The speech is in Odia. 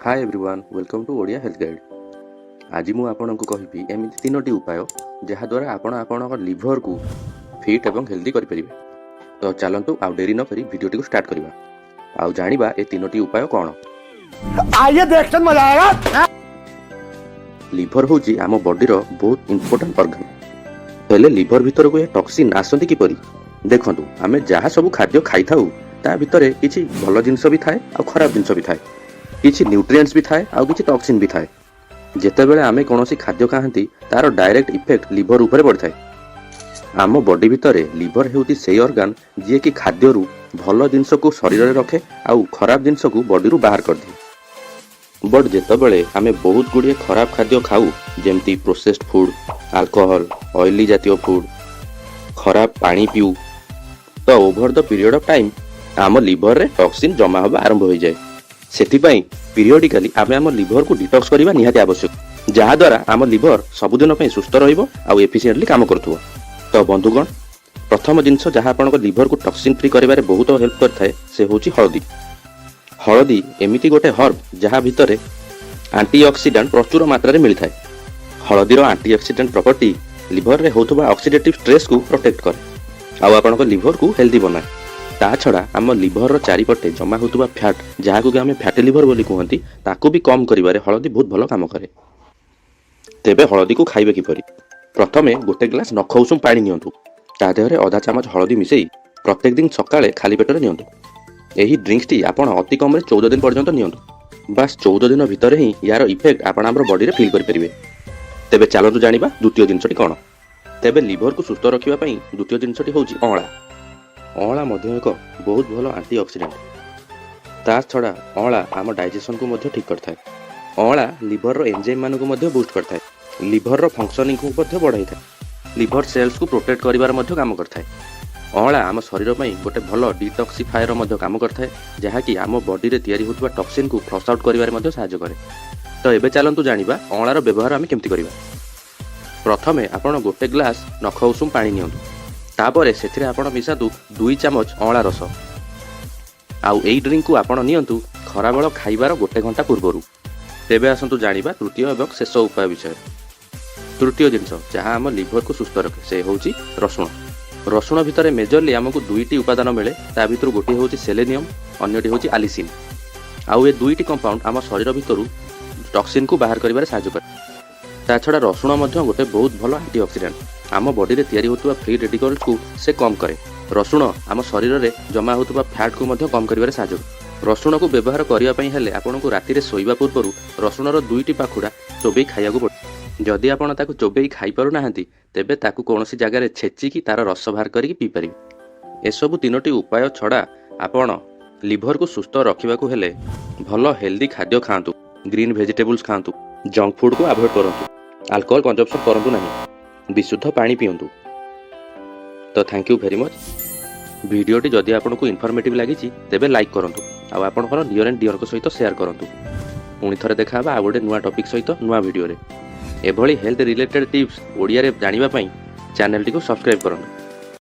Hi everyone, welcome to Odia Health Guide. ଆଜି ମୁଁ ଆପଣଙ୍କୁ କହିବି ଏମିତି ତିନୋଟି ଉପାୟ, ଯାହାଦ୍ୱାରା ଆପଣ ଆପଣଙ୍କ ଲିଭରକୁ ଫିଟ୍ ଏବଂ ହେଲ୍ଦି କରିପାରିବେ। ତ ଚାଲନ୍ତୁ, ଆଉ ଡେରି ନକରି ଭିଡ଼ିଓଟିକୁ ଷ୍ଟାର୍ଟ କରିବା ଆଉ ଜାଣିବା ଏ ତିନୋଟି ଉପାୟ କ'ଣ। आइए देखते हैं, मजा आएगा। ଲିଭର ହେଉଛି ଆମ ବଡିର ବହୁତ ଇମ୍ପୋର୍ଟାଣ୍ଟ ଅର୍ଗାନ। ହେଲେ ଲିଭର ଭିତରକୁ ଏ ଟକ୍ସିନ୍ ଆସନ୍ତି କିପରି? ଦେଖନ୍ତୁ, ଆମେ ଯାହା ସବୁ ଖାଦ୍ୟ ଖାଇଥାଉ, ତା ଭିତରେ କିଛି ଭଲ ଜିନିଷ ବି ଥାଏ ଆଉ ଖରାପ ଜିନିଷ ବି ଥାଏ। କିଛି ନ୍ୟୁଟ୍ରିଏଣ୍ଟସ୍ ବି ଥାଏ ଆଉ କିଛି ଟକ୍ସିନ୍ ବି ଥାଏ। ଯେତେବେଳେ ଆମେ କୌଣସି ଖାଦ୍ୟ ଖାଆନ୍ତି, ତାର ଡାଇରେକ୍ଟ ଇଫେକ୍ଟ ଲିଭର ଉପରେ ପଡ଼ିଥାଏ। ଆମ ବଡି ଭିତରେ ଲିଭର ହେଉଛି ସେଇ ଅର୍ଗାନ, ଯିଏକି ଖାଦ୍ୟରୁ ଭଲ ଜିନିଷକୁ ଶରୀରରେ ରଖେ ଆଉ ଖରାପ ଜିନିଷକୁ ବଡିରୁ ବାହାର କରିଦିଏ। ବଟ୍ ଯେତେବେଳେ ଆମେ ବହୁତ ଗୁଡ଼ିଏ ଖରାପ ଖାଦ୍ୟ ଖାଉ, ଯେମିତି ପ୍ରୋସେସ୍ଡ ଫୁଡ୍, ଆଲକୋହଲ, ଅଏଲି ଜାତୀୟ ଫୁଡ୍, ଖରାପ ପାଣି ପିଉ, ତ over the period of time ଆମ ଲିଭରରେ ଟକ୍ସିନ୍ ଜମା ହେବା ଆରମ୍ଭ ହୋଇଯାଏ। ସେଥିପାଇଁ ପିରିୟଡ଼ିକାଲି ଆମେ ଆମ ଲିଭରକୁ ଡିଟକ୍ସ କରିବା ନିହାତି ଆବଶ୍ୟକ, ଯାହାଦ୍ୱାରା ଆମ ଲିଭର ସବୁଦିନ ପାଇଁ ସୁସ୍ଥ ରହିବ ଆଉ ଏଫିସିଏଣ୍ଟଲି କାମ କରୁଥିବ। ତ ବନ୍ଧୁଗଣ, ପ୍ରଥମ ଜିନିଷ ଯାହା ଆପଣଙ୍କ ଲିଭରକୁ ଟକ୍ସିନ୍ ଫ୍ରି କରିବାରେ ବହୁତ ହେଲ୍ପ କରିଥାଏ, ସେ ହେଉଛି ହଳଦୀ। ହଳଦୀ ଏମିତି ଗୋଟେ ହର୍ବ, ଯାହା ଭିତରେ ଆଣ୍ଟିଅକ୍ସିଡାଣ୍ଟ ପ୍ରଚୁର ମାତ୍ରାରେ ମିଳିଥାଏ। ହଳଦୀର ଆଣ୍ଟିଅକ୍ସିଡାଣ୍ଟ ପ୍ରପର୍ଟି ଲିଭରରେ ହେଉଥିବା ଅକ୍ସିଡେଟିଭ୍ ଷ୍ଟ୍ରେସ୍କୁ ପ୍ରୋଟେକ୍ଟ କରେ ଆଉ ଆପଣଙ୍କ ଲିଭରକୁ ହେଲ୍ଦି ବନାଏ। ତା ଛଡ଼ା ଆମ ଲିଭରର ଚାରିପଟେ ଜମା ହେଉଥିବା ଫ୍ୟାଟ୍, ଯାହାକୁ କି ଆମେ ଫ୍ୟାଟି ଲିଭର ବୋଲି କୁହନ୍ତି, ତାକୁ ବି କମ୍ କରିବାରେ ହଳଦୀ ବହୁତ ଭଲ କାମ କରେ। ତେବେ ହଳଦୀକୁ ଖାଇବେ କିପରି? ପ୍ରଥମେ ଗୋଟେ ଗ୍ଲାସ୍ ନଖ ଉଷୁମ ପାଣି ନିଅନ୍ତୁ। ତା ଦେହରେ ଅଧା ଚାମଚ ହଳଦୀ ମିଶାଇ ପ୍ରତ୍ୟେକ ଦିନ ସକାଳେ ଖାଲି ପେଟରେ ନିଅନ୍ତୁ। ଏହି ଡ୍ରିଙ୍କସଟି ଆପଣ ଅତି କମରେ 14 ଦିନ ପର୍ଯ୍ୟନ୍ତ ନିଅନ୍ତୁ। ବାସ୍, 14 ଦିନ ଭିତରେ ହିଁ ୟାର ଇଫେକ୍ଟ ଆପଣ ଆମର ବଡିରେ ଫିଲ୍ କରିପାରିବେ। ତେବେ ଚାଲନ୍ତୁ ଜାଣିବା ଦ୍ୱିତୀୟ ଜିନିଷଟି କ'ଣ। ତେବେ ଲିଭରକୁ ସୁସ୍ଥ ରଖିବା ପାଇଁ ଦ୍ୱିତୀୟ ଜିନିଷଟି ହେଉଛି ଅଁଳା। ଅଁଳା ମଧ୍ୟ ଏକ ବହୁତ ଭଲ ଆଣ୍ଟି ଅକ୍ସିଡେଣ୍ଟ। ତା ଛଡ଼ା ଅଁଳା ଆମ ଡାଇଜେସନକୁ ମଧ୍ୟ ଠିକ୍ କରିଥାଏ। ଅଁଳା ଲିଭରର ଏନଜାଇମ୍ ମାନଙ୍କୁ ମଧ୍ୟ ବୁଷ୍ଟ କରିଥାଏ। ଲିଭରର ଫଙ୍କସନିଂକୁ ମଧ୍ୟ ବଢ଼ାଇଥାଏ। ଲିଭର ସେଲ୍ସକୁ ପ୍ରୋଟେକ୍ଟ କରିବାର ମଧ୍ୟ କାମ କରିଥାଏ। ଅଁଳା ଆମ ଶରୀର ପାଇଁ ଗୋଟେ ଭଲ ଡିଟକ୍ସିଫାୟର ମଧ୍ୟ କାମ କରିଥାଏ, ଯାହାକି ଆମ ବଡିରେ ତିଆରି ହେଉଥିବା ଟକ୍ସିନକୁ ଫ୍ଲସ୍ ଆଉଟ୍ କରିବାରେ ମଧ୍ୟ ସାହାଯ୍ୟ କରେ। ତ ଏବେ ଚାଲନ୍ତୁ ଜାଣିବା ଅଁଳାର ବ୍ୟବହାର ଆମେ କେମିତି କରିବା। ପ୍ରଥମେ ଆପଣ ଗୋଟେ ଗ୍ଲାସ୍ ନଖ ଉଷୁମ ପାଣି ନିଅନ୍ତୁ। ତାପରେ ସେଥିରେ ଆପଣ ମିଶାନ୍ତୁ 2 ଚାମଚ ଅଁଳା ରସ। ଆଉ ଏଇ ଡ୍ରିଙ୍କକୁ ଆପଣ ନିଅନ୍ତୁ ଖରାବେଳ ଖାଇବାର ଗୋଟେ ଘଣ୍ଟା ପୂର୍ବରୁ। ତେବେ ଆସନ୍ତୁ ଜାଣିବା ତୃତୀୟ ଏବଂ ଶେଷ ଉପାୟ ବିଷୟରେ। ତୃତୀୟ ଜିନିଷ ଯାହା ଆମ ଲିଭରକୁ ସୁସ୍ଥ ରଖେ, ସେ ହେଉଛି ରସୁଣ। ରସୁଣ ଭିତରେ ମେଜରଲି ଆମକୁ ଦୁଇଟି ଉପାଦାନ ମିଳେ। ତା ଭିତରୁ ଗୋଟିଏ ହେଉଛି ସେଲେନିୟମ, ଅନ୍ୟଟି ହେଉଛି ଆଲିସିନ୍। ଆଉ ଏ ଦୁଇଟି କମ୍ପାଉଣ୍ଡ ଆମ ଶରୀର ଭିତରୁ ଟକ୍ସିନକୁ ବାହାର କରିବାରେ ସାହାଯ୍ୟ କରେ। ତା ଛଡ଼ା ରସୁଣ ମଧ୍ୟ ଗୋଟେ ବହୁତ ଭଲ ଆଣ୍ଟିଅକ୍ସିଡାଣ୍ଟ। ଆମ ବଡିରେ ତିଆରି ହେଉଥିବା ଫ୍ରି ରେଡିକଲ୍ସକୁ ସେ କମ୍ କରେ। ରସୁଣ ଆମ ଶରୀରରେ ଜମା ହେଉଥିବା ଫ୍ୟାଟକୁ ମଧ୍ୟ କମ୍ କରିବାରେ ସାହାଯ୍ୟ କରେ। ରସୁଣକୁ ବ୍ୟବହାର କରିବା ପାଇଁ ହେଲେ ଆପଣଙ୍କୁ ରାତିରେ ଶୋଇବା ପୂର୍ବରୁ ରସୁଣର ଦୁଇଟି ପାଖୁଡ଼ା ଚୋବେଇ ଖାଇବାକୁ ପଡ଼ିବ। ଯଦି ଆପଣ ତାକୁ ଚୋବେଇ ଖାଇପାରୁନାହାନ୍ତି, ତେବେ ତାକୁ କୌଣସି ଜାଗାରେ ଛେଚିକି ତାର ରସ ବାହାର କରିକି ପିଇପାରିବେ। ଏସବୁ ତିନୋଟି ଉପାୟ ଛଡ଼ା ଆପଣ ଲିଭରକୁ ସୁସ୍ଥ ରଖିବାକୁ ହେଲେ ଭଲ ହେଲ୍ଦି ଖାଦ୍ୟ ଖାଆନ୍ତୁ, ଗ୍ରୀନ୍ ଭେଜିଟେବୁଲ୍ସ ଖାଆନ୍ତୁ, ଜଙ୍କ ଫୁଡ଼କୁ ଆଭଏଡ଼ କରନ୍ତୁ, ଆଲକୋହଲ କନଜମ୍ପସନ୍ କରନ୍ତୁ ନାହିଁ, ବିଶୁଦ୍ଧ ପାଣି ପିଅନ୍ତୁ। ତ thank you very much. ଭିଡ଼ିଓଟି ଯଦି ଆପଣଙ୍କୁ ଇନଫର୍ମେଟିଭ୍ ଲାଗିଛି, ତେବେ ଲାଇକ୍ କରନ୍ତୁ ଆଉ ଆପଣଙ୍କର ନିୟର ଆଣ୍ଡ ଡିୟରଙ୍କ ସହିତ ସେୟାର କରନ୍ତୁ। ପୁଣି ଥରେ ଦେଖା ହେବା ଆଉ ଗୋଟେ ନୂଆ ଟପିକ୍ ସହିତ ନୂଆ ଭିଡ଼ିଓରେ। ଏଭଳି ହେଲ୍ଥ ରିଲେଟେଡ୍ ଟିପ୍ସ ଓଡ଼ିଆରେ ଜାଣିବା ପାଇଁ ଚ୍ୟାନେଲଟିକୁ ସବସ୍କ୍ରାଇବ୍ କରନ୍ତୁ।